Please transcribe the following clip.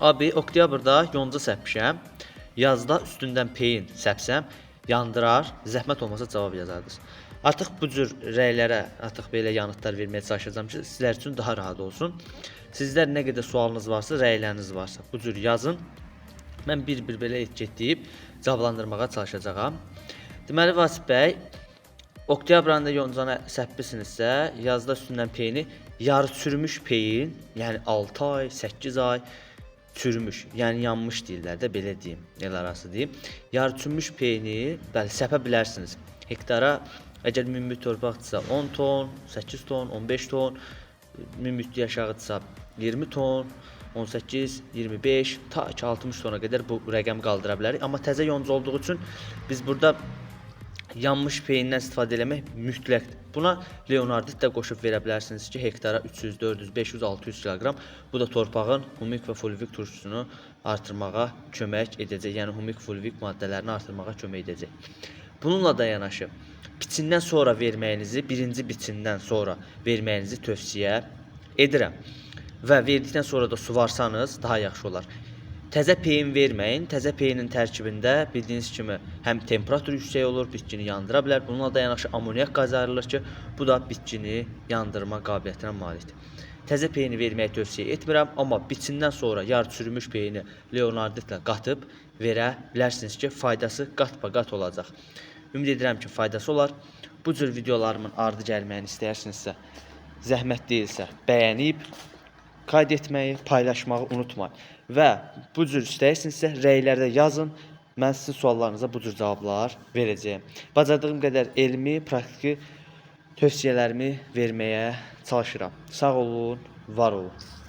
Abi, oktyabrda yonca səpmişəm. Yazda üstündən peyin səpsəm, yandırar. Zəhmət olmasa cavab yazardınız. Artıq bu cür rəylərə, artıq belə yanıtlar verməyə çalışacağam ki, sizlər üçün daha rahat olsun. Sizlər nə qədər sualınız varsa, rəyləriniz varsa, bu cür yazın. Mən bir-bir belə etiketləyib cavablandırmağa çalışacağam. Deməli Vasif bəy, oktyabr ayında yoncanı səpmisinizsə, yazda üstündən peyini yarı çürümüş peyin, yəni 6 ay, 8 ay çürümüş, yəni yanmış deyirlər də, belə deyim, el arası deyim. Yarı çürümüş peyini, bəli, səpə bilərsiniz. Hektara əgər münbit torpaqdırsa 10 ton, 8 ton, 15 ton, münbitlik aşağıdırsa 20 ton, 18, 25, ta ki 60 tona qədər bu rəqəm qaldıra bilərik. Amma təzə yonca olduğu üçün biz burada yanmış peyindən istifadə eləmək mütləqdir. Buna Leonardit də qoşub verə bilərsiniz ki, hektara 300, 400, 500, 600 kiloqram. Bu da torpağın humik və fulvik turşusunu artırmağa kömək edəcək. Yəni humik, fulvik maddələrini artırmağa kömək edəcək. Bununla da yanaşı biçindən sonra verməyinizi, birinci biçindən sonra verməyinizi tövsiyə edirəm. Və verdikdən sonra da suvarsanız daha yaxşı olar. Təzə peyin verməyin. Təzə peyinin tərkibində bildiyiniz kimi həm temperatur yüksək olur, bitkini yandıra bilər. Bununla da yanaşı amonyak qazı ayrılır ki, bu da bitkini yandırma qabiliyyətinə malikdir. Təzə peyini verməyi tövsiyə etmirəm, amma biçindən sonra yarı çürümüş peyini Leonarditlə qatıb verə bilərsiniz ki, faydası qat-ba-qat olacaq. Ümid edirəm ki, faydası olar. Bu cür videolarımın ardı gəlməyini istəyirsinizsə, zəhmət deyilsə bəyənib qayd etməyi, paylaşmağı unutmayın. Və bu cür istəyirsinizsə rəylərdə yazın. Mən sizin suallarınıza bu cür cavablar verəcəyəm. Bacardığım qədər elmi, praktiki tövsiyələrimi verməyə çalışıram. Sağ olun, var olun.